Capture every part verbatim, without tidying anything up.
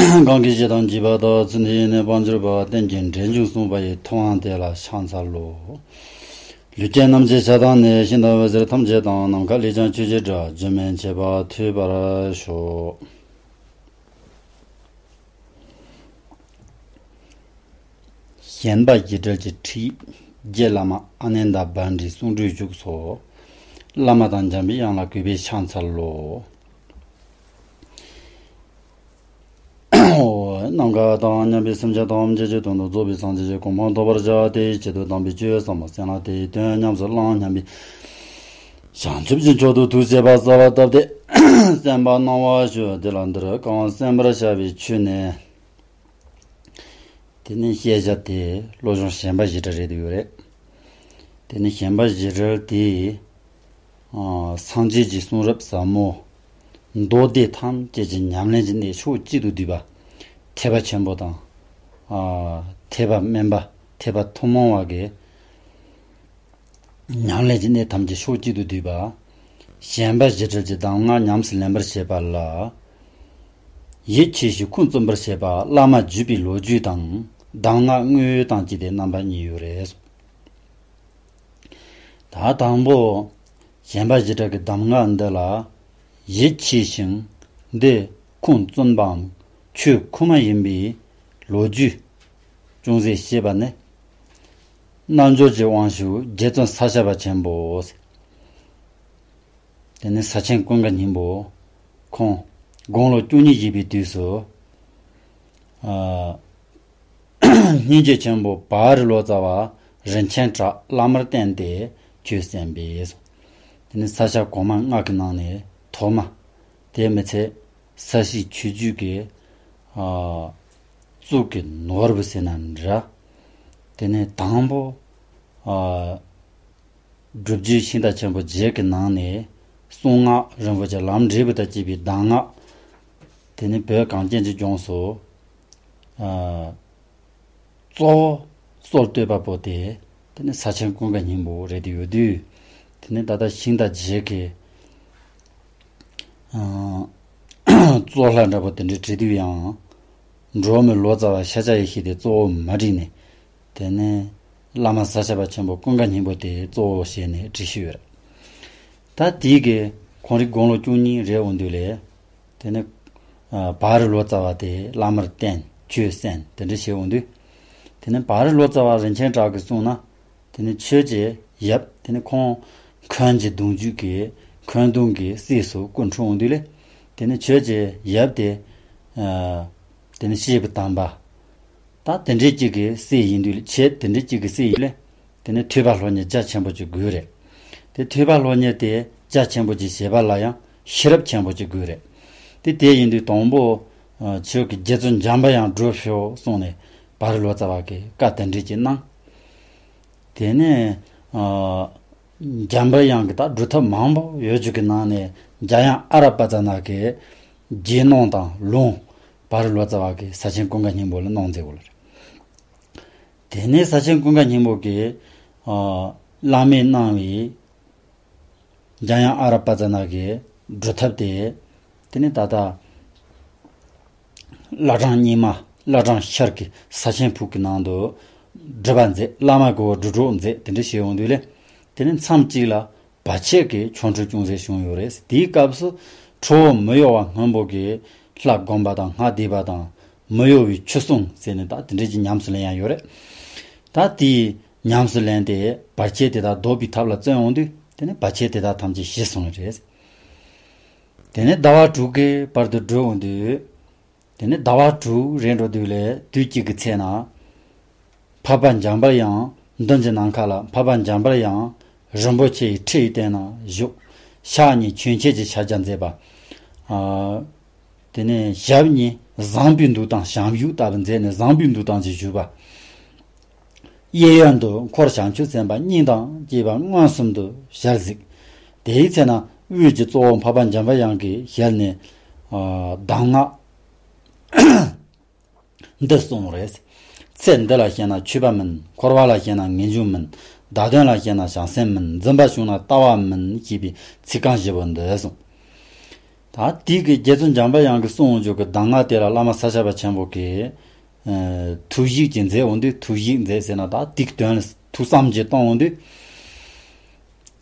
གང་གིས་ཞེ་སྡང་བགྱིས་པ་དག། ཚུལ་འདི་ཡིས་ནི་དཔལ་འབྱོར་པ། རྟེན་ཅིང་འབྲེལ་འབྱུང་བསྲུངས་པ་ཡི། ཐུབ་དབང་དེ་ལ་ཕྱག་འཚལ་ལོ། ལུས་ཅན་རྣམས་ཀྱི་ཕྱག་དང་ནི། ཤིང་དང་འོད་ཟེར་ཐམས་ཅད་དང་། ནམ་མཁའ་ལས་ཀྱང་ཆོས་ཀྱི་སྒྲ། རྒྱུན་མི་འཆད་པར་ཐོས་པར་ཤོག། ཞེན་པ་བཞི་བྲལ་གྱི་ཁྲིད། རྗེ་བླ་མ་ཨ་ནནྡ་བཛྲའི་གསུང་སྒྲོས་བཞུགས་སོ། བླ་མ་དང་འཇམ་པའི་དབྱངས་ལ་གུས་པས་ཕྱག་འཚལ་ལོ། ནམ་མཁའ་དང་མཉམ་པའི་སེམས་ཅན་ཐམས་ཅད་ཀྱི་དོན་དུ་རྫོགས་པའི་སངས་རྒྱས་ཀྱི་གོ་འཕང་ཐོབ་པར་བྱ་སྟེ། ཆེད་དུ་དམ་པའི་ཆོས་ཟབ་མོ་གསན་ལ་དེའི་དོན་ཉམས་སུ་བླང་སྙམ་པའི་བྱང་ཆུབ་ཀྱི་མཆོག་ཏུ་ཐུགས་བསྐྱེད་པ་གསལ་བར་བཏབ་སྟེ་གསན་པ་གནང་བར་ཞུ། དེ་ལ་འདིར་གང་གསན་པར་བྱ་བའི་ཆོས་ནི། དེ་ནས་བཤད་བྱ་དེ་བློ་སྦྱོང་ཞེན་པ་བཞི་བྲལ་རེད་ཡོད་རེད། དེ་ནས་ཞེན་པ་བཞི་བྲལ་དེ། ཨ། སངས་རྒྱས་ཀྱི་གསུང་རབ་ཟབ་མོ། མདོ་སྡེ་ཐམས་ཅད་ཀྱི་ཉམས་ལེན་གྱི་གནད་ཕྱོགས་གཅིག་ཏུ་བསྡུས་པ། ཐེག་པ་ཆེན་པོ་དང་། ཨ། ཐེག་པ་དམན་པ། ཐེག་པ་ཐུན་མོང་བ་གི་ཉམས་ལེན་གྱི་གནད་ཐམས་ཅད་ཕྱོགས་གཅིག་ཏུ་བསྡུས་པ། ཞེན་པ་བཞི་བྲལ་གྱི་གདམས་ངག་ཉམས་སུ་ལེན་པར་བྱེད་པ་ལ། ཡིད་ཆེས་ཤིང་ཁུངས་བཙུན་པར་བྱེད་པ། བླ་མ་བརྒྱུད་པའི་ལོ་རྒྱུས་དང་། གདམས་ངག་དངོས་ཡོད་དང་བཅས་ཏེ་རྣམ་པ་གཉིས་ཡོད་རེད། ད་དང་པོ། ཞེན་པ་བཞི་བྲལ་གྱི་གདམས་ངག་འདི་ལ་ཡིད་ཆེས་ཤིང་། འདི་ཁུངས་བཙུན་པའམ་ཆོས་ཁུངས་མ་ཡིན་པའི་ལོ་རྒྱུས་ཅུང་ཟད་བཤད་པ་ནི། རྣལ་འབྱོར་གྱི་དབང་ཕྱུག་རྗེ་བཙུན་ས་སྐྱ་པ་ཆེན་པོ། དེ་ནས་ས་ཆེན་ཀུན་དགའ་སྙིང་པོ། ཁོང་དགུང་ལོ་བཅུ་གཉིས་བཞེས་པའི་དུས་སུ། ཨ། སྙིང་རྗེ་ཆེན་པོ་བ་རི་ལོ་ཙཱ་བ་རིན་ཆེན་གྲགས་བླ་མར་བསྟེན་ཏེ་ཆོས་གསན་པས། དེ་ནི་ས་སྐྱ་གོང་མ་ལྔ་གི་ནང་ནས་ཐོག་མ། དེ་མི་ཚད་ས་གཞི་ཆོས་བརྒྱུད་ཀྱི། ཨ། གཙུག་གི་ནོར་བུ་ཟེར་ན་འདྲ། དེ་ནས་དང་པོ། ཨ། སྒྲུབ་བརྒྱུད་ཤིང་རྟ་ཆེན་པོ་བརྒྱད་ཀྱི་ནང་ནས་གསུང་ངག་རིན་པོ་ཆེ་ལམ་འབྲས་བུ་དང་བཅས་པའི་གདམས་ངག། དེ་ནི་བོད་གངས་ཅན་གྱི་ལྗོངས་སུ། ཨ། གཙོ་བོ་སྲོལ་གཏོད་པ་པོ་དེ། དེ་ནི་ས་ཆེན་ཀུན་དགའ་སྙིང་པོ་རེད་དེ་ཡོད་དུས། དེ་ནི་ད་ལྟ་ཤིང་རྟ་བརྒྱད་ཀྱི། ཨ། གཙོ་ལྷ་འདྲ་པོ་དེ་འདྲའི་བྲིས་དུས་ཡང་། འགྲོ་བ་མིའི་ལོ་ཙཱ་བ་ཤཱཀྱ་ཡེ་ཤེས་དེ་གཙོ་བོ་མ་བྲིས་ནས། དེ་ནས་བླ་མ་ས་སྐྱ་པ་ཆེན་པོ་ཀུན་དགའ་སྙིང་པོ་དེ་གཙོ་བོ་བྱས་ནས་བྲིས་ཤིག་ཡོད་རེད། ད་དེའི་གི་ཁོང་རང་དགུང་ལོ་བཅུ་གཉིས་རེད་འོང་དུས་ལས། དེ་ནས། ཨ། བ་རི་ལོ་ཙཱ་བ་དེ་བླ་མར་བསྟེན། ཆོས་གསན། དེ་འདྲ་བྱས་འོང་དུས། དེ་ནས་བ་རི་ལོ་ཙཱ་བ་རིན་ཆེན་གྲགས་ཀྱིས་གསུངས་ན། དེ་ནས་ཆོས་ཀྱི་ཡབ། དེ་ནས་ཁོང་འཁོན་གྱི་གདུང་རྒྱུད་ཀྱི་འཁོན་གདུང་གི་སྲས་སུ་སྐུ་འཁྲུངས་འོང་དུས་ལས། དེ་ནས་ཆོས་ཀྱི་ཡབ་དེ། ཨ། དེ་ནས་སྐྱེས་བུ་དམ་པ། ད་དེ་འདྲའི་གཅིག་གི་སྲས་ཡིན་དུས་ལས། ཁྱེད་དེ་འདྲའི་གཅིག་གི་སྲས་ཡིན་ལས། དེ་ནས་ཐོས་པ་སློབ་གཉེར་རྒྱ་ཆེན་པོ་ཅིག་དགོས་རེད། དེ་ཐོས་པ་སློབ་གཉེར་དེ་རྒྱ་ཆེན་པོ་ཅིག་བྱེད་པ་ལ་ཡང་ཤེས་རབ་ཆེན་པོ་ཅིག་དགོས་རེད། དེ་དེ་ཡིན་དུས་དང་པོ། ཨ། ཁྱོད་ཀྱི་རྗེ་བཙུན་འཇམ་པའི་དབྱངས་སྒྲུབ་ཤོག་གསུངས་ནས་བ་རི་ལོ་ཙཱ་བ་གིས་བཀའ་དེ་འདྲ་ཅིག་གནང་། དེ་ནས། ཨ། འཇམ་པའི་དབྱངས་ཀྱིས་ད་སྒྲུབ་ཐབས་མང་པོ་ཡོད་རྒྱུ་གི་ནང་ནས་འཇམ་དབྱངས་ཨ་ར་པ་ཙ་ན་གི་རྗེས་གནང་དང་ལུང་བ་རི་ལོ་ཙཱ་བ་གིས་ས་ཆེན་ཀུན་དགའ་སྙིང་པོ་ལ་གནང་མཛད་ཡོད་ལ། དེ་ནས་ས་ཆེན་ཀུན་དགའ་སྙིང་པོ་གིས། ཨ། བླ་མས་གནང་བའི་འཇམ་དབྱངས་ཨ་ར་པ་ཙ་ན་གི་སྒྲུབ་ཐབས་དེ། དེ་ནས་ད་ལྟ་བླ་བྲང་རྙིང་མ། བླ་བྲང་ཤར་གྱི་ས་ཆེན་ཕུག་གི་ནང་དུ་སྒྲུབ་པ་མཛད། བླ་མ་གི་སྒྲུབ་གྲོགས་མཛད། དེ་འདྲ་བྱས་འོང་དུས་ལས། དེ་ནས་མཚམས་གཅིག་ལ་བར་ཆད་ཀྱི་ཆོ་འཕྲུལ་ཅུང་ཟད་བྱུང་ཡོད་རེད། དེའི་སྐབས་སུ་ཁྲོ་བོ་མི་གཡོ་བ་སྔོན་པོ་གིས་ལྷ་བསྒོམ་པ་དང་སྔགས་བཟླས་པ་དང་། མི་གཡོ་བའི་ཆོས་སྲུང་ཟེར་ནས་ད་དེ་འདྲ་ཅིག་ཉམས་སུ་ལེན་ཡ་ཡོད་རེད། ད་དེའི་ཉམས་སུ་ལེན་ཏེ་བར་ཆད་དེ་དག་བཟློག་པའི་ཐབས་ལ་བརྩོན་འོང་དུས། དེ་ནས་བར་ཆད་དེ་དག་ཐམས་ཅད་ཞི་སོང་བ་རེད། དེ་ནས་ཟླ་བ་དྲུག་གི་བར་དུ་བགྲོད་འོང་དུས། དེ་ནས་ཟླ་བ་དྲུག་རེད་འགྲོ་དུས་ལས། དུས་གཅིག་གི་ཚེ་ན་འཕགས་པ་འཇམ་པའི་དབྱངས་མདུན་གྱི་ནམ་མཁའ་ལ། འཕགས་པ་འཇམ་པའི་དབྱངས་རིན་པོ་ཆེ་ཡི་ཁྲི་ཡི་སྟེང་ན་བཞུགས། ཕྱག་གཉིས་ཆོས་འཆད་ཀྱི་ཕྱག་རྒྱ་མཛད་པ། ཨ། དེ་ནས་ཞབས་གཉིས་བཟང་པོའི་འདུག་སྟངས། བྱམས་བཞུགས་ལྟ་བུ་མཛད་ནས་བཟང་པོའི་འདུག་སྟངས་ཀྱིས་བཞུགས་པ། གཡས་གཡོན་དུ་འཁོར་བྱང་ཆུབ་སེམས་དཔའ་སྙིང་དང་བཅས་པ་མངོན་སུམ་དུ་ཞལ་གཟིགས། དེའི་ཚེ་ན་དབུས་ཀྱི་གཙོ་བོ་འཕགས་པ་འཇམ་པའི་དབྱངས་ཀྱི་ཞལ་ནས། ཨ། གདམས་ངག་འདི་གསུངས་རེད། ཚེ་འདི་ལ་ཞེན་ན་ཆོས་པ་མིན། འཁོར་བ་ལ་ཞེན་ན་ངེས་འབྱུང་མིན། བདག་དོན་ལ་ཞེན་ན་བྱང་སེམས་མིན། འཛིན་པ་བྱུང་ན་ལྟ་བ་མིན། ཞེས་པའི་ཚིག་རྐང་བཞི་པོ་འདི་གསུངས། ད་དེ་གི་རྗེ་བཙུན་འཇམ་པའི་དབྱངས་ཀྱིས་གསུངས་འོང་རྒྱུ་གི་གདམས་ངག་དེ་ལ་བླ་མ་ས་སྐྱ་པ་ཆེན་པོ་གིས་ཨ་ཐུགས་བཞེད་ཅིག་མཛད་འོང་དུས། ཐུགས་བཞེད་མཛད་ཟེར་ན་ད་དེ་གི་དོན་ལ་ཐུགས་བསམ་ཅིག་བཏང་འོང་དུས།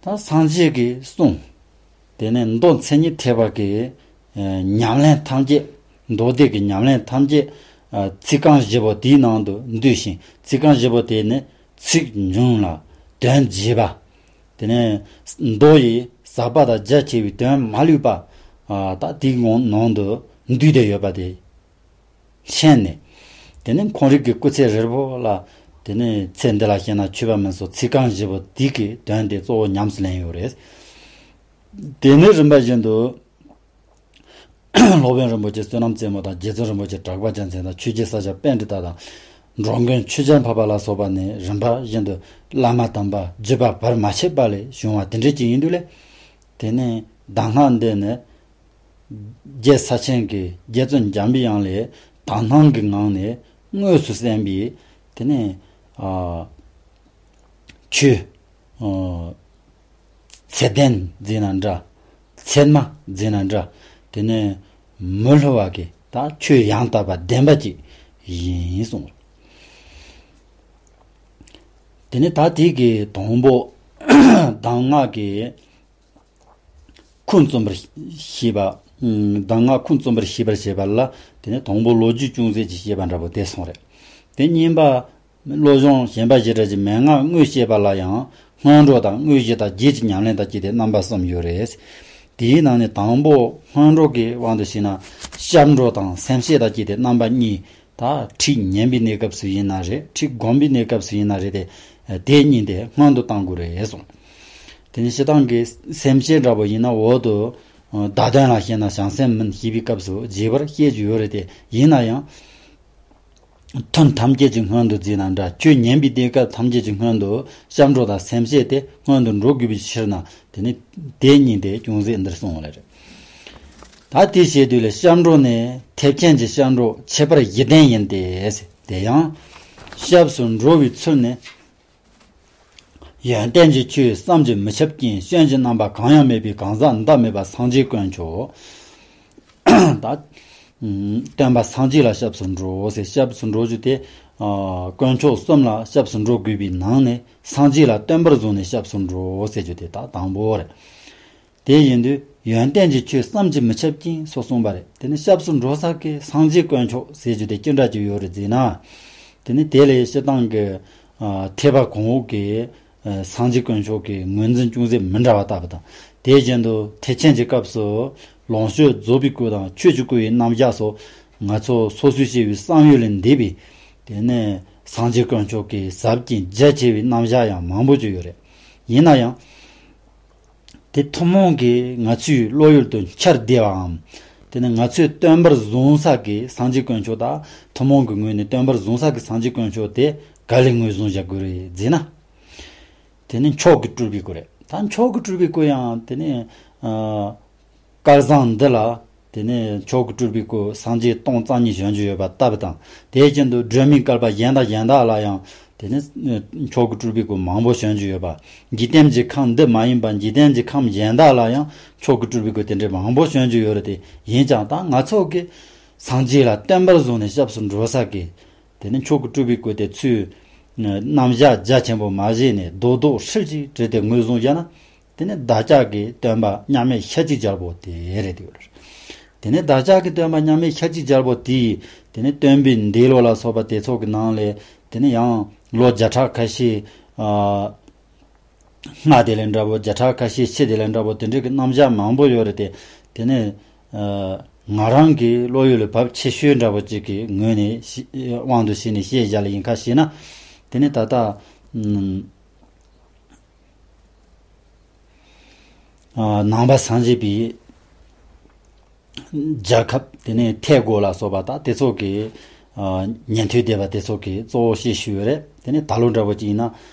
ད་སངས་རྒྱས་ཀྱིས་གསུངས། དེ་ནས་མདོ་མཚན་ཉིད་ཐེག་པ་གི་ཨ་ཉམས་ལེན་ཐམས་ཅད། མདོ་སྡེ་གི་ཉམས་ལེན་ཐམས་ཅད་ཨ་ཚིག་རྐང་བཞི་པོ་དེའི་ནང་དུ་འདུས་ཤིང་། ཚིག་རྐང་བཞི་པོ་དེ་ནི་ཚིག་ཉུང་ལ་དོན་རྒྱས་པ། དེ་ནས་མདོ་ཡི་ཟབ་པ་དང་རྒྱ་ཆེ་བའི་དོན་མ་ལུས་པ། ཨ་ད་དེའི་ངོ་ནང་དུ་འདུས་ཏེ་ཡོད་པ་དེ་མཁྱེན་ནས། དེ་ནས་ཁོང་རང་གི་སྐུ་ཚེ་ཧྲིལ་པོ་ལ། དེ་ནས་ཚེ་འདི་ལ་སྐྱེས་ན་ཆོས་པ་མིན་སོགས་ཚིག་རྐང་བཞི་པོ་དེ་གི་དོན་དེ་གཙོ་བོ་ཉམས་སུ་ལེན་ཡོད་རེད། དེ་ནས་རིམ་པ་བཞིན་དུ་སློབ་དཔོན་རིན་པོ་ཆེ་བསོད་ནམས་རྩེ་མོ་དང་། རྗེ་བཙུན་རིན་པོ་ཆེ་གྲགས་པ་རྒྱལ་མཚན་དང་། ཆོས་རྗེ་ས་སྐྱ་པཎྜི་ཏ་དང་། འགྲོ་མགོན་ཆོས་རྒྱལ་འཕགས་པ་ལ་སོགས་པ་ནས་རིམ་པ་བཞིན་དུ་བླ་མ་དམ་པ་བརྒྱུད་པ་བར་མ་ཆད་པ་ལས་བྱུང་བ་དེ་འདྲ་ཅིག་ཡིན་དུས་ལས། དེ་ནས་གདམས་ངག་འདི་ནི་རྒྱལ་ས་ཆེན་གྱི་རྗེ་བཙུན་འཇམ་པའི་དབྱངས་ལས་དག་སྣང་གི་ངང་ནས་དངོས་སུ་གསན་པའི། དེ་ནས་ཨ་ཆོས་ཨ་ཚད་ལྡན་ཟེར་ན་འདྲ། ཚད་མ་ཟེར་ན་འདྲ། དེ་ནས་མི་སླུ་བ་གི་ད་ཆོས་ཡང་དག་པ་བདེན་པ་ཅིག་ཡིན་གསུངས། དེ་ནས་ད་དེ་གི་དང་པོ་གདམས་ངག་གི་ཁུངས་བཙུན་པར་ཤེས་པ། ཨུམ། གདམས་ངག་ཁུངས་བཙུན་པར་ཤེས་པར་བྱེད་པ་ལ། དེ་ནས་དང་པོ་ལོ་རྒྱུས་ཅུང་ཟད་ཅིག་བཤད་པ་འདྲ་པོ་དེ་སོང་རེད། དེ་གཉིས་པ། བློ་སྦྱོང་ཞེན་པ་ཞེས་བྱ་བའི་མན་ངག་དངོས་བཤད་པ་ལ་ཡང་སྔོན་འགྲོ་དང་དངོས་གཞི་དང་རྗེས་ཀྱི་ཉམས་ལེན་དང་བཅས་ཏེ་རྣམ་པ་གསུམ་ཡོད་རེད། དེའི་ནང་ནས་དང་པོ་སྔོན་འགྲོ་གི་དབང་དུ་བྱས་ན་སྐྱབས་འགྲོ་དང་སེམས་བསྐྱེད་དང་བཅས་ཏེ་རྣམ་པ་གཉིས། ད་ཁྲིད་ཉན་པའི་གནས་སྐབས་སུ་ཡིན་ན་རེད། ཁྲིད་སྒོམ་པའི་གནས་སྐབས་སུ་ཡིན་ན་རེད་དེ། དེ་གཉིས་དེ་སྔོན་དུ་གཏང་དགོས་རེད་གསུངས། དེ་ནས་སྤྱིར་བཏང་གི་སེམས་བསྐྱེད་འདྲ་པོ་ཡིན་ན་འོག་ཏུ་བརྡ་དོན་ལ་བཤད་ན་བྱང་སེམས་མིན་ཞེས་པའི་སྐབས་སུ་རྒྱས་པར་བཤད་ཀྱི་ཡོད་རེད་དེ། ཡིན་ན་ཡང་ཐུན་ཐམས་ཅད་ཀྱི་སྔོན་དུ་ཟེར་ན་འདྲ། ཆོས་ཉན་པའི་གནས་སྐབས་ཐམས་ཅད་ཀྱི་སྔོན་དུ་སྐྱབས་འགྲོ་དང་སེམས་བསྐྱེད་དེ་སྔོན་དུ་འགྲོ་དགོས་པའི་ཕྱིར་ན། དེ་ནི་དེ་གཉིས་དེ་ཅུང་ཟད་འདིར་གསུངས་པ་རེད། ད་དེ་བྱེད་དུས་ལ་སྐྱབས་འགྲོ་ནི་ཐེག་ཆེན་གྱི་སྐྱབས་འགྲོ་ཁྱད་པར་བཞི་ལྡན་ཡིན་ཏེ། དེ་ཡང་སྐྱབས་སུ་འགྲོ་བའི་ཚུལ་ནི། ཡོན་ཏན་གྱི་ཆོས་བསམ་གྱིས་མི་ཁྱབ་ཅིང་། སྐྱོན་གྱི་རྣམ་པ་གང་ཡང་མེད་པའི་གང་ཟག་འདའ་མེད་པ་སངས་རྒྱས་དཀོན་མཆོག་ད་སྟོན་པ་སངས་རྒྱས་ལ་སྐྱབས་སུ་འགྲོ་ཟེར། སྐྱབས་སུ་འགྲོ་རྒྱུ་དེ། ཨ་དཀོན་མཆོག་གསུམ་ལ་སྐྱབས་སུ་འགྲོ་དགོས་པའི་ནང་ནས་སངས་རྒྱས་ལ་བརྟེན་པར་བཟུང་ནས་སྐྱབས་སུ་འགྲོ་ཟེར་རྒྱུ་དེ་ད་དང་པོ་རེད། དེ་ཡིན་དུས་ཡོན་ཏན་གྱི་ཆོས་བསམ་གྱིས་མི་ཁྱབ་ཅིང་སོགས་གསུངས་པ་རེད། དེ་ནི་སྐྱབས་སུ་འགྲོ་ས་གི་སངས་རྒྱས་དཀོན་མཆོག་ཟེར་རྒྱུ་དེ་ཅི་འདྲ་ཅིག་ཡོད་རེད་ཟེར་ན། དེ་ནི་དེ་ལས་སྤྱིར་བཏང་གི་ཨ་ཐེག་པ་གོང་འོག་གི་ཨ་སངས་རྒྱས་དཀོན་མཆོག་གི་ངོས་འཛིན་ཅུང་ཟད་མི་འདྲ་བ་ལྟ་བུ་དང་། དེ་བཞིན་དུ་ཐེག་ཆེན་གྱི་སྐབས་སུ་ལོངས་སྤྱོད་རྫོགས་པའི་སྐུ་དང་ཆོས་ཀྱི་སྐུ་ཡི་རྣམ་གཞག་སོགས་ང་ཚོ་སོ་སོའི་ཤེས་པའི་བསམ་ཡུལ་ལས་འདས་པའི། དེ་ནི་སངས་རྒྱས་དཀོན་མཆོག་གི་ཟབ་ཅིང་རྒྱ་ཆེ་བའི་རྣམ་གཞག་ཡང་མང་པོ་ཅིག་ཡོད་རེད། ཡིན་ན་ཡང་། དེ་ཐུན་མོང་གིས་ང་ཚོའི་བློ་ཡུལ་དུ་འཆར་བདེ་བའམ། དེ་ནི་ང་ཚོས་སྟོན་པར་བཟུང་ས་གི་སངས་རྒྱས་དཀོན་མཆོག་དང་ཐུན་མོང་གི་ངོས་ནས་སྟོན་པར་བཟུང་ས་གི་སངས་རྒྱས་དཀོན་མཆོག་དེ་ག་ལས་ངོས་བཟུང་བྱ་དགོས་རེད་ཟེར་ན། དེ་ནི་མཆོག་གི་སྤྲུལ་པའི་སྐུ་རེད། ད་མཆོག་གི་སྤྲུལ་པའི་སྐུ་ཡང་དེ་ནི་ཨ་སྐལ་བཟང་འདི་ལ། དེ་ནས་མཆོག་གི་སྤྲུལ་པའི་སྐུ་སངས་རྒྱས་སྟོང་རྩ་གཉིས་བྱོན་རྒྱུ་ཡོད་པ་ལྟ་བུ་དང་། དེ་བཞིན་དུ་སྒྲོན་མེའི་བསྐལ་པ་གཞན་དང་གཞན་དག་ལ་ཡང་དེ་ནས་མཆོག་གི་སྤྲུལ་པའི་སྐུ་མང་པོ་བྱོན་རྒྱུ་ཡོད་པ། འཇིག་རྟེན་གྱི་ཁམས་འདི་མ་ཡིན་པ་འཇིག་རྟེན་གྱི་ཁམས་གཞན་དག་ལ་ཡང་མཆོག་གི་སྤྲུལ་པའི་སྐུ་དེ་འདྲའི་མང་པོ་བྱོན་རྒྱུ་ཡོད་རེད་དེ། ཡིན་ཀྱང་ད་ང་ཚོ་གི་སངས་རྒྱས་ལ་བརྟེན་པར་བཟུང་ནས་སྐྱབས་སུ་འགྲོ་ས་གི་དེ་ནས་མཆོག་གི་སྤྲུལ་པའི་སྐུ་དེ་ཚོའི་རྣམ་གཞག་རྒྱ་ཆེན་པོ་མ་བྱས་ནས་རྡོག་རྡོག་ཧྲིལ་ཅིག་བྲིས་ཏེ་ངོས་བཟུང་བྱས་ན། དེ་ནི་བདག་ཅག་གི་སྟོན་པ་མཉམ་མེད་ཤཱཀྱའི་རྒྱལ་པོ་དེ་རེད་དེ་རེད། དེ་ནི་བདག་ཅག་གི་སྟོན་པ་མཉམ་མེད་ཤཱཀྱའི་རྒྱལ་པོ་དེ་ཡིས་དེ་ནི་སྟོན་པའི་འདས་ལོ་ལ་སོགས་པ་དེ་ཚོ་གི་ནང་ལས། དེ་ནི་ཡང་ལོ་བརྒྱ་ཕྲག་ཁ་ཤས་ཨ་སྔ་དེ་ལས་འདྲ་པོ། བརྒྱ་ཕྲག་ཁ་ཤས་ཕྱི་དེ་ལས་འདྲ་པོ། དེ་འདྲའི་གི་རྣམ་གཞག་མང་པོ་ཡོད་རེད་དེ། དེ་ནི་ཨ་ང་རང་གི་བློ་ཡུལ་ལ་བབ་ཆེ་ཤོས་འདྲ་པོ་ཅིག་གི་ངོས་ནས་ཤེས་དབང་དུ་བྱས་ནས་བཤད་བཞག་ལ་ཡིན་ཁ་ཤས་ན། དེ་ནི་ད་ལྟ་ཨ་ནང་པ་སངས་རྒྱས་པའི་རྒྱལ་ཁབ། དེ་ནས་ཐེ་གོ་ལ་སོགས་པ་དང་དེ་ཚོ་གི་ཨ་ཉན་ཐོས་སྡེ་པ་དེ་ཚོ་གི་གཙོ་བོ་བཤད་ཤེས་ཡོད་རེད། དེ་ནས་ད་ལོ་འདྲ་པོ་ཅིག་ཡིན་ན་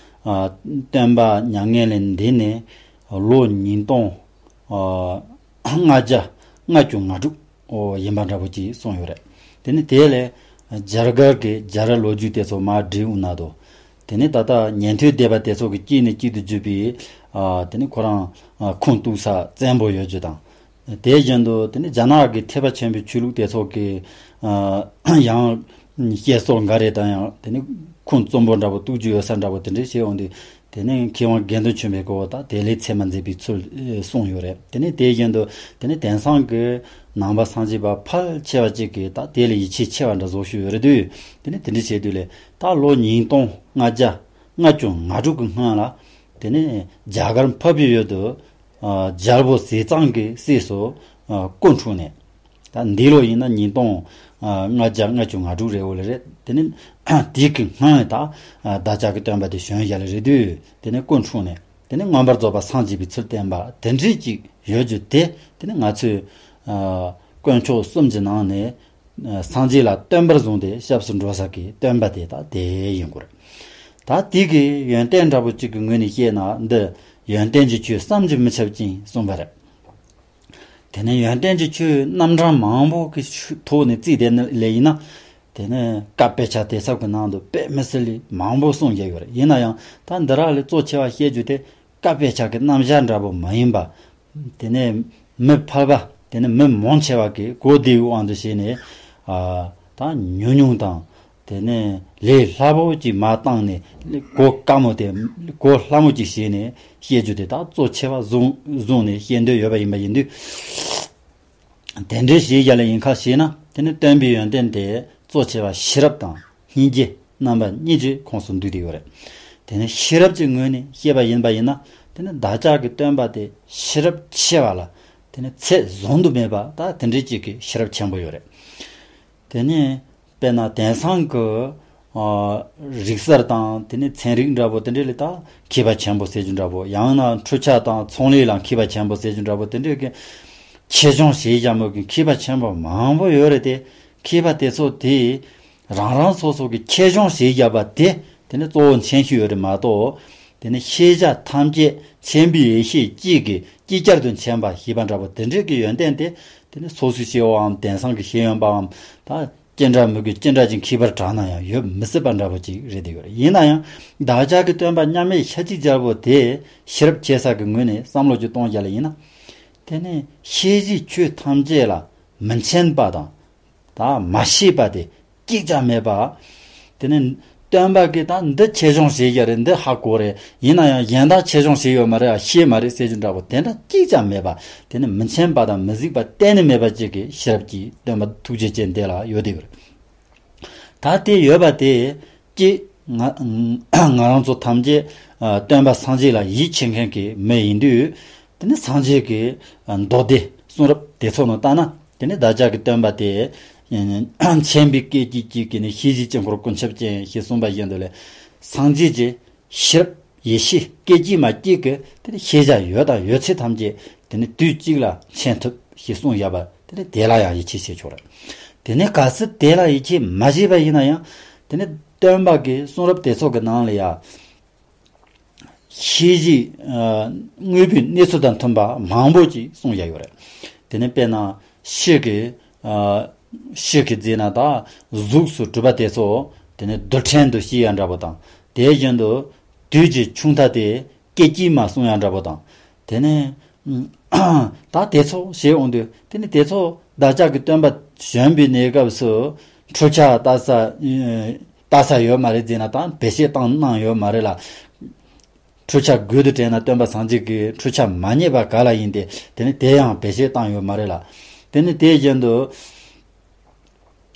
ཨ་སྟོན་པ་མྱ་ངན་ལས་འདས་ནས་ལོ་ཉིས་སྟོང་ཨ་ལྔ་བརྒྱ་ལྔ་བཅུ་ང་དྲུག་ཡིན་པ་འདྲ་པོ་ཅིག་གསུངས་ཡོད་རེད། དེ་ནས་དེ་ལས་རྒྱ་གར་གྱི་རྒྱལ་རབས་ལོ་རྒྱུས་དེ་ཚོ་མར་བྲིས་འོང་ན་དོ། དེ་ནས་ད་ལྟ་ཉན་ཐོས་སྡེ་པ་དེ་ཚོ་གི་གཅིག་ནས་གཅིག་ཏུ་བརྒྱུད་པའི་ཨ་དེ་ནས་ཁོ་རང་ཨ་ཁུངས་གཏུགས་ས་བཙན་པོ་ཡོད་རྒྱུ་དང་། དེ་བཞིན་དུ་དེ་ནི་རྒྱ་ནག་གི་ཐེག་པ་ཆེན་པོའི་ཆོས་ལུགས་དེ་ཚོ་གི་ཨ་ཡང་བཤད་སྲོལ་འགའ་རེ་དང་ཡང་དེ་ནི་ཁུངས་བཙུན་པོ་འདྲ་པོ་གཏུག་རྒྱུ་ཡོད་ས་འདྲ་པོ་དེ་འདྲ་བཤད་འོང་དུས། དེ་ནི་མཁས་དབང་དགེ་འདུན་ཆོས་འཕེལ་གོ་ད་དེ་ལས་ཚད་མ་མཛད་པའི་ཚུལ་གསུངས་ཡོད་རེད། དེ་ནི་དེ་བཞིན་དུ་དེ་ནི་དེང་སང་གི་ནང་པ་སངས་རྒྱས་པ་ཕལ་ཆེ་བ་ཅིག་གིས་ད་དེ་ལས་ཡིད་ཆེས་ཆེ་བ་འདྲ་བཟོ་ཞུས་ཡོད་རེད་དུས། དེ་ནི་དེ་འདྲ་བྱས་དུས་ལས་ད་ལོ་ཉིས་སྟོང་ལྔ་བརྒྱ་ལྔ་བཅུ་ང་དྲུག་གི་སྔོན་ལ་དེ་ནི་རྒྱ་གར་འཕགས་པའི་ཡུལ་དུ་ཨ་རྒྱལ་པོ་ཟས་གཙང་གི་སྲས་སུ་ཨ་སྐུ་འཁྲུངས་ནས། ད་འདི་ལོ་ཡིན་ན་ཉིས་སྟོང་ཨ་ལྔ་བརྒྱ་ལྔ་བཅུ་ང་དྲུག་རེད་འོ་ལེ་རེད། དེ་ནི་དེའི་གི་སྔོན་ད་ཨ་བདག་ཅག་གི་སྟོན་པ་དེ་བྱོན་བཞག་ལེ་རེད་དུས། དེ་ནི་སྐུ་འཁྲུངས་ནས་དེ་ནི་མངོན་པར་རྫོགས་པ་སངས་རྒྱས་པའི་ཚུལ་བསྟན་པ་དེ་འདྲ་ཅིག་ཡོད་རྒྱུ་དེ། དེ་ནི་ང་ཚོས་ཨ་དཀོན་མཆོག་གསུམ་གྱི་ནང་ནས་ཨ་སངས་རྒྱས་ལ་བསྟོད་པར་བཟུང་སྟེ་སྐྱབས་སུ་འགྲོ་ས་གི་སྟོན་པ་དེ་ད་དེ་ཡིན་དགོས་རེད། ད་དེ་གི་ཡོན་ཏན་འདྲ་པོ་གཅིག་གི་ངོས་ནས་བཤད་ན། འདི་ཡོན་ཏན་གྱི་ཆོས་བསམ་གྱིས་མི་ཁྱབ་ཅིང་གསུངས་པ་རེད། དེ་ནས་ཡོན་ཏན་གྱི་ཆོས་རྣམ་གྲངས་མང་པོ་གི་ཐོག་ནས་བརྩིས་དེ་ནི་ལས་ཡིན་ན། དེ་ནས་བཀའ་དཔེ་ཆ་དེ་ཚོ་གི་ནང་དུ་དཔེ་མི་སྲིད་ལས་མང་པོ་གསུངས་བཞག་ཡོད་རེད། ཡིན་ན་ཡང་ད་འདི་རག་ལས་གཙོ་ཆེ་བ་བཤད་རྒྱུ་དེ་བཀའ་དཔེ་ཆ་གི་རྣམ་གཞག་འདྲ་པོ་མ་ཡིན་པ། དེ་ནས་མི་ཕལ་པ་དེ་ནས་མི་མང་ཆེ་བ་གིས་གོ་བདེ་བའི་དབང་དུ་བྱས་ནས་ཨ་ད་ཉུང་ཉུང་དང་། དེ་ནས་ལས་སླ་པོ་ཅིག་མ་བཏང་ནས་གོ་དཀའ་མོ་དེ་གོ་སླ་མོ་ཅིག་བྱས་ནས་བཤད་རྒྱུ་དེ་དག་གཙོ་ཆེ་བ་བཟུང་བཟུང་ནས་བཤད་འདོད་ཡོད་པ་ཡིན་པ་ཡིན་དུས། དེ་འདྲའི་བྱས་རྒྱ་ལ་ཡིན་ཁ་བྱས་ན། དེ་ནི་སྟོན་པའི་ཡོན་ཏན་དེ་གཙོ་ཆེ་བ་ཤེས་རབ་དང་སྙིང་རྗེ་རྣམ་པ་གཉིས་ཀྱི་ཁོངས་སུ་འདུས་ཏེ་ཡོད་རེད། དེ་ནི་ཤེས་རབ་ཀྱི་ངོས་ནས་བཤད་པ་ཡིན་པ་ཡིན་ན། དེ་ནི་བདག་ཅག་གི་སྟོན་པ་དེ་ཤེས་རབ་ཆེ་བ་ལ་དེ་ནི་ཚད་བཟུང་དུ་མེད་པ་ད་དེ་འདྲའི་ཅིག་གི་ཤེས་རབ་ཆེན་པོ་ཡོད་རེད། དེ་ནས་དཔེར་ན་དེང་སང་གི་ཨ་རིག་གསར་དང་དེ་ནས་ཚན་རིག་འདྲ་པོ་དེ་འདྲ་ལ་ད་མཁས་པ་ཆེན་པོ་ཟེར་རྒྱུ་འདྲ་པོ། ཡང་ན་འཕྲུལ་ཆས་དང་ཚོང་ལས་ལ་མཁས་པ་ཆེན་པོ་ཟེར་རྒྱུ་འདྲ་པོ་དེ་འདྲ་གི་ཆེད་སྦྱོང་བྱེད་བཞག་མོད་ཀྱི་མཁས་པ་ཆེན་པོ་མང་པོ་ཡོད་རེད་དེ། མཁས་པ་དེ་ཚོ་དེ་རང་རང་སོ་སོ་གི་ཆེད་སྦྱོང་བྱེད་བཞག་པ་དེ་དེ་ནི་གཙོ་བོ་མཁྱེན་ཤེས་ཡོད་རེད་མ་གཏོགས། དེ་ནི་ཤེས་བྱ་ཐམས་ཅད་མཁྱེན་པའི་ཡེ་ཤེས་གཅིག་གིས་ཅིག་ཅར་དུ་མཁྱེན་པ་ཞེས་པ་འདྲ་པོ་དེ་འདྲ་གི་ཡོན་ཏན་དེ། དེ་ནི་སོ་སོའི་སྐྱེ་བོའམ་དེང་སང་གི་ཤེས་ཡོན་པའམ་ད་ཅི་འདྲ་མི་དགོས་ཅི་འདྲ་ཅིག་མཁས་པར་གྲགས་ན་ཡང་ཡོད་མི་སྲིད་པ་འདྲ་པོ་ཅིག་རེད་དེ་ཡོད་རེད། ཡིན་ན་ཡང་བདག་ཅག་གི་སྟོན་པ་མཉམ་མེད་ཤཱཀྱའི་རྒྱལ་པོ་དེ་ཤེས་རབ་ཆེ་ས་གི་ངོས་ནས་བསམ་བློ་ཅིག་གཏོང་རྒྱ་ལ་ཡིན་ན། དེ་ནི་ཤེས་བྱའི་ཆོས་ཐམས་ཅད་ལ་མི་མཁྱེན་པ་དང་། ད་མ་ཤེས་པ་དེ་གཅིག་ཀྱང་མེད་པ། དེ་ནི་སྟོན་པ་གིས་ད་འདི་ཆེད་སྦྱོང་བྱེད་ཀྱི་རེད། འདི་ཧ་གོ་རེད། ཡིན་ན་ཡང་གཞན་དག་ཆེད་སྦྱོང་བྱས་ཡོད་མ་རེད། ཤེས་མ་རེད་ཟེར་རྒྱུ་འདྲ་པོ་དེ་འདྲ་གཅིག་ཀྱང་མེད་པ། དེ་ནི་མི་མཁྱེན་པ་དང་མི་གཟིགས་པ་གཏན་ནས་མེད་པ་ཅིག་གི་ཤེས་རབ་ཀྱི་སྟོན་པ་ཐུགས་རྗེ་ཅན་དེ་ལ་ཡོད་དེ་ཡོད་རེད། ད་དེ་ཡོད་པ་དེ་གཅིག་ང་ང་རང་ཚོ་ཐམས་ཅད་ཨ་སྟོན་པ་སངས་རྒྱས་ལ་ཡིད་ཆེས་མཁན་གྱི་མི་ཡིན་དུས། དེ་ནི་སངས་རྒྱས་ཀྱི་ཨ་མདོ་སྡེ་གསུང་རབ་དེ་ཚོ་ནང་ལྟ་ན། དེ་ནི་བདག་ཅག་གི་སྟོན་པ་དེ་མཁྱེན་པའི་སྐད་ཅིག་གཅིག་གིས་ནི་ཤེས་བྱའི་དཀྱིལ་འཁོར་ཀུན་ཁྱབ་ཅན་ཞེས་གསུངས་པ་བཞིན་དུ་ལས། སངས་རྒྱས་ཀྱི་ཤེས་རབ་ཡེ་ཤེས་སྐད་ཅིག་མ་གཅིག་གིས་དེ་ནི་ཤེས་བྱ་ཡོད་དང་ཡོད་ཚད་ཐམས་ཅད་དེ་ནི་དུས་གཅིག་ལ་མཁྱེན་ཐུབ་ཞེས་གསུངས་བཞག་པ་དེ་ནི་དེ་ལ་ཡང་ཡིད་ཆེས་བྱེད་ཆོག་རེད། དེ་ནི་གལ་སྲིད་དེ་ལ་ཡིད་ཆེས་མ་བྱས་པ་ཡིན་ན་ཡང་། དེ་ནི་སྟོན་པ་གི་གསུང་རབ་དེ་ཚོ་གི་ནང་ལ་ཡང་། ཤེས་བྱའི་ཨ་དངོས་པོའི་གནས་ཚུལ་དང་མཐུན་པ་མང་པོ་ཅིག་གསུངས་བཞག་ཡོད་རེད། དེ་ནི་དཔེར་ན་ཕྱི་གི་ཨ་ཕྱི་གི་རྫས་ན་ད་གཟུགས་སུ་གྲུབ་པ་དེ་ཚོ་དེ་ནི་རྡུལ་ཕྲན་དུ་ཤེས་ཡ་འདྲ་པོ་དང་། དེ་བཞིན་དུ་དུས་ཀྱི་ཆུང་མཐའ་དེ་སྐད་ཅིག་མ་གསུང་ཡ་འདྲ་པོ་དང་། དེ་ནི་ད་དེ་ཚོ་ཞེས་འོང་དུས། དེ་ནི་དེ་ཚོ་བདག་ཅག་གི་སྟོན་པ་བྱོན་པའི་གནས་སྐབས་སུ་འཕྲུལ་ཆས་ལྟ་ས་ལྟ་ས་ཡོད་མ་རེད་ཟེར་ན་ད་བེད་སྤྱོད་བཏང་གནང་ཡོད་མ་རེད་ལ། འཕྲུལ་ཆས་དགོས་དུ་དྲན་ན་སྟོན་པ་སངས་རྒྱས་ཀྱིས་འཕྲུལ་ཆས་མ་རྙེད་པ་ག་ལ་ཡིན་ཏེ། དེ་ནི་དེ་ཡང་བེད་སྤྱོད་བཏང་ཡོད་མ་རེད་ལ། དེ་ནི་དེ་བཞིན་དུ་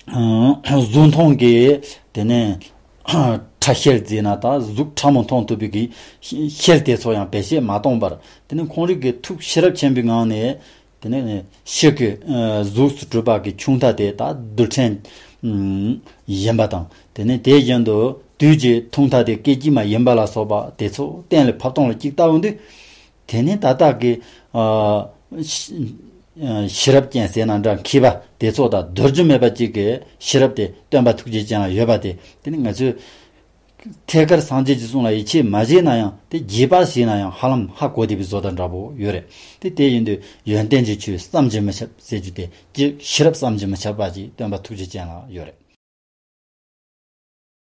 གཟུགས་མཐོང་གིས་དེ་ནི་ཕྲ་ཤེལ་བརྫིས་ན་ད་གཟུགས་ཕྲ་མོ་མཐོང་ཐུབ་པའི་གི་ཤེལ་དེ་ཚོ་ཡང་བེད་སྤྱོད་མ་བཏང་བར། དེ་ནི་ཁོང་རང་གིས་ཐུགས་ཤེས་རབ་ཆེན་པོའི་ངང་ནས། དེ་ནས་ཕྱི་གི་ཨ་གཟུགས་སུ་གྲུབ་པ་གི་ཆུང་མཐའ་དེ་ད་རྡུལ་ཕྲན་ཨམ་ཡིན་པ་དང་། དེ་ནས་དེ་བཞིན་དུ་དུས་ཀྱི་ཐུང་མཐའ་དེ་སྐད་ཅིག་མ་ཡིན་པ་ལ་སོགས་པ་དེ་ཚོ་གཏན་ལ་ཕབ་སྟངས་ལ་གཅིག་ལྟ་འོང་དུས། དེ་ནས་ད་ལྟ་གི་ཨ་ཤེས་རབ་ཅན་ཟེར་ན་འདྲ་མཁས་པ་དེ་ཚོ་དང་བསྡུར་རྒྱུ་མེད་པ་གཅིག་གི་ཤེས་རབ་དེ་སྟོན་པ་ཐུགས་རྗེ་ཅན་ལ་ཡོད་པ་དེ། དེ་ནི་ང་ཚོས་ཐད་ཀར་སངས་རྒྱས་ཀྱི་གསུང་ལ་ཡིད་ཆེས་མ་བྱས་ན་ཡང་། དེ་རྗེས་དཔག་བྱས་ན་ཡང་ཧ་ལམ་ཧ་གོ་བདེ་བའི་བཟོ་ལྟ་འདྲ་པོ་ཡོད་རེད། དེ་དེ་ཡིན་དུས་ཡོན་ཏན་གྱི་ཆོས་བསམ་གྱིས་མི་ཁྱབ་ཟེར་རྒྱུ་དེ་གཅིག་ཤེས་རབ་བསམ་གྱིས་མི་ཁྱབ་པ་ཅིག་སྟོན་པ་ཐུགས་རྗེ་ཅན་ལ་ཡོད་རེད།